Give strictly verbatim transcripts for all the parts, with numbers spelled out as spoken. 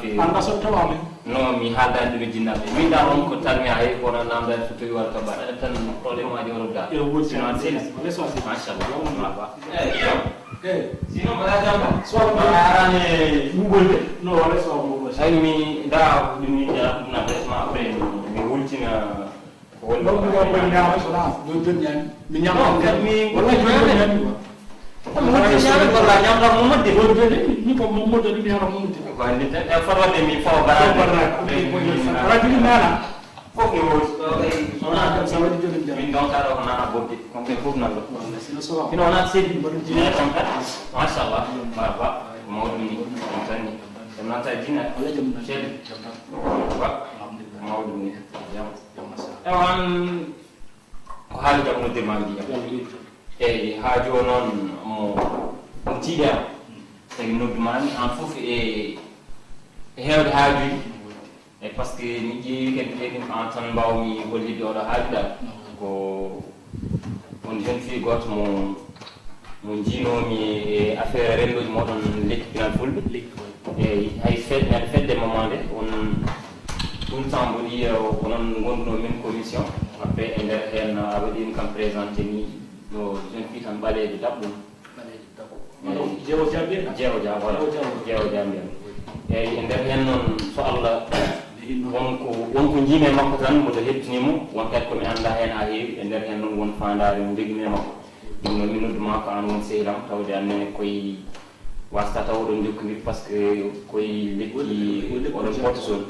feewi. An ɗa so tawama. No, mi haaldaani ɗum e jinnaaɓe. Min ɗa on ko tan mi hay kono namdaani so tawi wala ka mbaɗa tan problème aji oɗo da. Yo woodi. Sino an sini. Wala so asi. Machallah. Marhaba. Eh, sino mbaɗa jamba. So wala arane ngol de. No, wala so mo. Ay mi da ɗum ni da na ma après mi wultina. Woni ɗum ɗo koye ñaama so ɗa joni joni ñaami mi ñaama. Kadi mi walla joni joni ñaami. Kono woni ñaami walla ñamɗa mo modde. Joni joni ni ko mo modde ɗum ñaama mo modde. Ko andi tan e fot wadde mi fawa barade. Barade. Barade ni nana. Fof ni woni. Wona kam sa waɗi joni jam. Min donc aɗa ko nana bodde. Comme fof nan ɗo. Walla sino so. Ino wona sedi mbaɗum jini. Machallah. Marhaba. Mawɗum ni. Ɗum tan ni. Ɗum nata jina. Walla jam nan. Ceede. Ba. Alhamdulillah. Mawɗum ni. Jam. Ewan ko haali kam noddirma ndiyam. Eyyi, haaju o noon mo mo tiiɗi am. Tawi noddumami an fof e e heewde haajuji. E par ce que mi ƴeewi kadi ɓeyɗum an tan mbawmi hollitde oɗo haaju ɗa. Ko on jeune fille goto mo mo jiinomi e affaire rendoji moɗon lekki pinal fulɓe. Eyyi, hay fed men fedde moment nde on tout le temps mboɗo yiya onon gonduno min commission. Après e nder hen a waɗi ɗum kam présenté ni ɗo jeune fille tan ɓaleejo daɓɓum. Jeewo jaabi en. Jeewo jaabi en. Jeewo jaabi en. Eyyi, e nder hen noon so Allah wonko wonko jiimi e makko tan mboɗo heɓtini mo. Won kadi komi annda hen ha heewi. E nder hen noon won faandaare mo jogimi e makko. Ɗum noon mi nodduma ko an won sehil am tawde an nene koye wasta taw oɗon jokkodir par ce que koye lekki oɗon porte zone.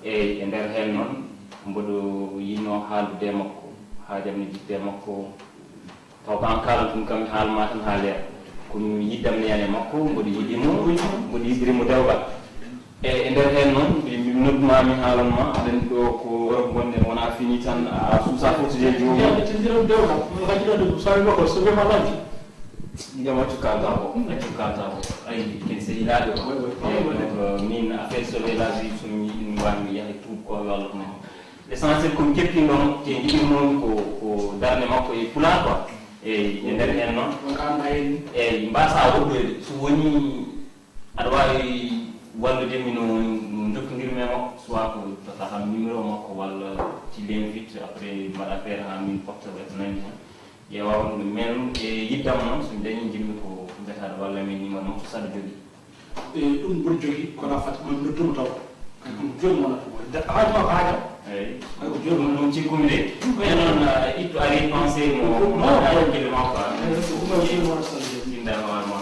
Eyyi, e nder hen noon mboɗo yinno haaldude e makko, haajam ne jippee makko. Taw ko an kaalantum kam mi haalma tan ha leer. Ko mi yiddam ne yani e makko, mboɗo yiɗi mo, mboɗo yiɗiri mo dewgal. E e nder hen noon mi nodduma mi haalanma aɗen ɗo ko Europe gonɗen wona fini tan a suusa fof so jeeji o. Tindiro dewgal, no kadi ɗo ɗum sawi makko so wema laggi. Ngam accu kalta ko, accu kalta ko. Ay ken sehilaaɓe ko. Eyyi, donc min affaire sauvé la vie so mi yiɗi mi wawi mi yaha tuub ko walla ko. L'essentiel ko mi keppino mo te jiɗirnomi ko ko darnde makko e pulaar quoi. Eyyi, e nder hen noon. Eyyi, mbasa woɗɗoyde so woni aɗa wawi wallude mi no jokkodirmi e makko soit ko tata kam numéro makko walla ci l'invite après mbaɗa affaire ha min porte ɓe to nani hen. Ƴeewa on men e yiddam noon so mi dañi jimmi ko mbiyataɗo walla min numéro makko saɗa jogui. E ɗum mboɗo jogui kono a fat man nodduma taw. Kay ko jooni wonata ko haaju ma ko haajam. Eyyi. Kay ko jooni wonata. Ɗum cikkumi de. Ɓe noon ittu ari pensé mo mbaɗa hakkille ma quoi. Eyyi, ko ɗum jooni wonata saɗa jogui. Jinda hoore ma.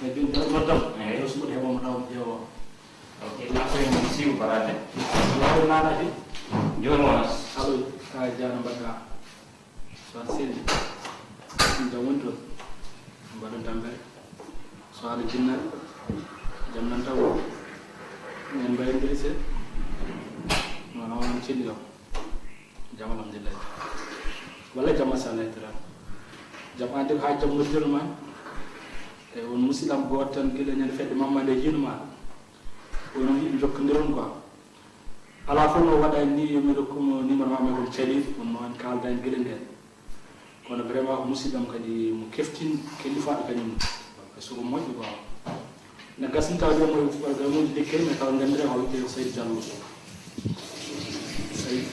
Kay jooni dara noddam. Eyyi. Yo suɓude heɓa mo taw mo ƴeewa. Ok, après mo siiw barade. Wawi nanade. Jooni wonata. Alo, ka jaana mbaɗɗa. Soixante-seize. Ɗum jam woni toon. Mbaɗon tampere. So haala jinnaɓe, jam nan taw. Min mbayondiri se. Wona on celli kam. Jam, alhamdulillah. Walla jam, masha Allah, e dara. Jam, an de, ha jam noddirma. E on musidɗam gooto tan, gila ñande fedde mamma nde yinma. Onon yiɗi jokkondiron quoi. Ala fof no waɗa ni, yo mi rokkumo numéro ma, mais on cali, on no en kaalda en gila nden. Kono vraiment ko musidɗam kadi mo keftin kelifaaɗo kañum. Parce que ko moƴƴo quoi. Na gasin taw de mo, mo liggey, mais taw ngandira ko witte Sayd Diallo. Sayd.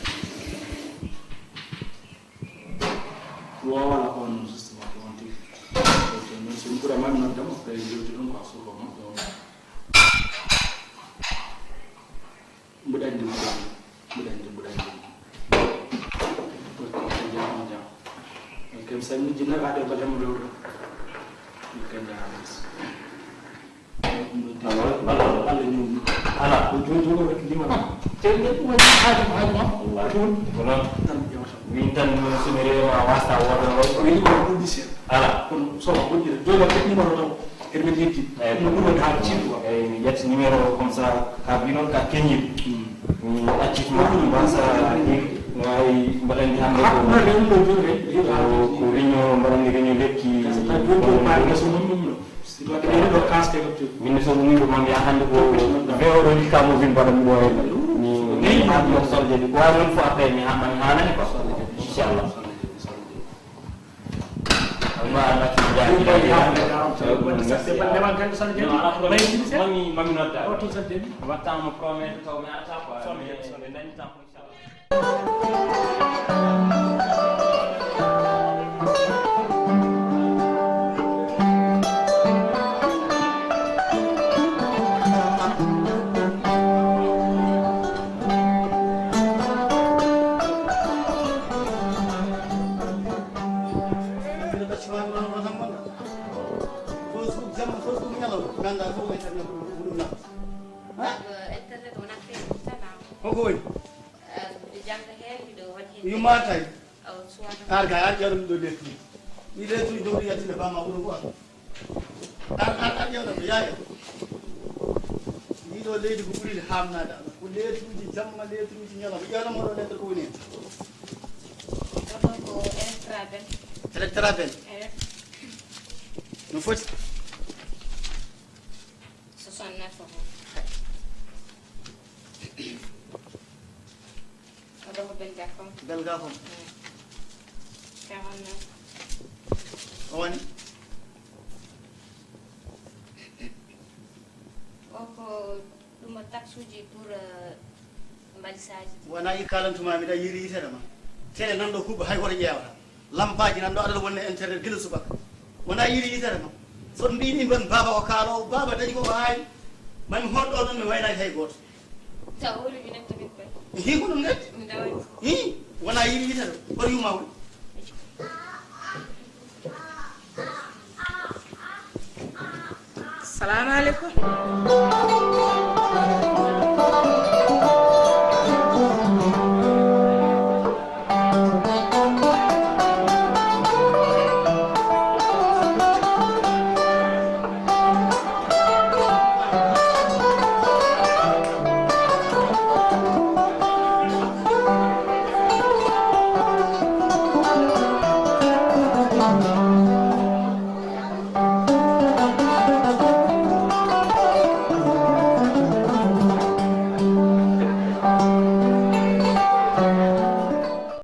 Wala on justement, on tigi. Donc, min so mi ɓura man noddam, après jewti ɗum quoi, sur ko moƴƴo. Mbuɗa anndi, mbuɗa anndi, mbuɗa anndi, mbuɗa anndi. Ok, jam, jam. Ok, mi salmini jinnaɓe, haade balɗe mo rewruɗo. Ok, jam. Allo, allo. Alla ñawnii. Ala. Ko jooni, jooni o rokki limanaa. Te ɗum woni haaju, haaju ma. Wallaahi. Ɗum. Ko noon. Tan ƴeewata. Min tan, so mi reema, wasta wooda o. Ko weli ko ɗum disi. Ala. Kono so o hoɗɗira, jooni o keɓi numéro taw. Eɗen min yeddi. Eyi, ɗum ɗum woni haala ciiɗu o. Eyi, mi ƴetti numéro o, comme ça, ka bi noon ka keñir. Hmm. Mi acci tuma ɗum mbasa, no hay mbaɗandi hannde ko, ko, ko réunion, mbaɗandi réunion lekki. Parce que jooni ko mbaɗi so ɗum ɗum ɗo. Min so woni ɗum, ya hannde ko veoro ni kamo vin mbaɗa mi ɗo. Mi, mi haɗi mo solde ɗi. Ko wawi noon fof après mi ha-, mi haalani quoi. Inchallah. Mami, mami nodda. Wattama promettre taw mi arata quoi. Mais ɓe dañi temps, inchallah. Fof ko jamma, fof ko ñalawma, ganda fof ko internet ko ɗum nafa. Ha? Internet wona feewi tan. Hoko woni? Eh, miɗo jannga heen, miɗo waɗi heen. Yumma tawi. Awa, suwata. Ar kay, ar ƴeewɗo ɗo lettuji. Ɗi lettuji ɗo ɗi yaltina bamma ɓuri ko ar. Ar, ar, ar ƴeewɗo ɗo, yaya. Ndi ɗo leydi ko ɓuri hamnade Allah. Ko lettuji jamma, lettuji ñalawma. Ƴeewɗo mo ɗo lettre ko woni heen. Oɗo ko électrabel. Électrabel. Eh. No foti? Soixante-neuf ko. Oɗo ko belga kon. Belga kon. Mm. Quarante-neuf. O woni? O ko ɗum o taxe uji pour, euh, mbalisaji. Wona i kalantuma miɗa yiri yitere ma. Tele nan ɗo kuɓɓa hay woto ƴeewata. Lampaji nan ɗo aɗa wonde internet gila subaka. Wona yiɗi yitere ma. So mbiɗi ɗon baba o kaalo, baba dañi ko o haali. Mami honɗo ɗon mi waynaaki hay gooto. Taw holi minen tamit koy. Hi ko ɗum natti? Ndawa. Hi wona yiɗi yitere. Ko yuma woni. Salamu aleykum.